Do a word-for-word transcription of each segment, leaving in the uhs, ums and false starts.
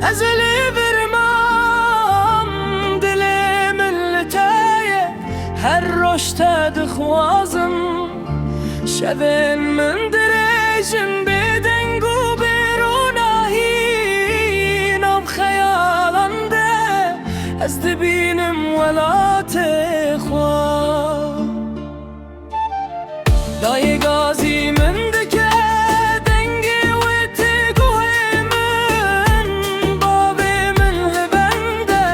Ez li vir mam, dilê min li te ye, her roj te dixwazim. Şevên min dirêj in bê deng û bê ronahî, nav xeyalan de ez dibînim welatê xwe. Dayê gazî min dike dengê wê tê guhê min, bavê min li bend e,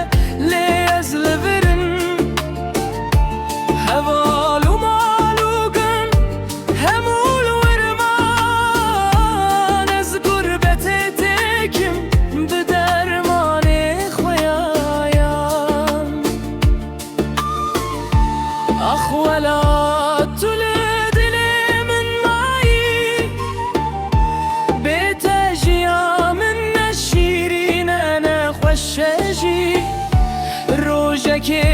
lê ez li vir in. Heval û mal û gund hemû li wir man, ez gurbetê têkim bi dermanê xwe yayan. Ax welat, tu li dilê min mayî, bê te jiya min ne şîrîn e, ne xweş e jî. Rojekê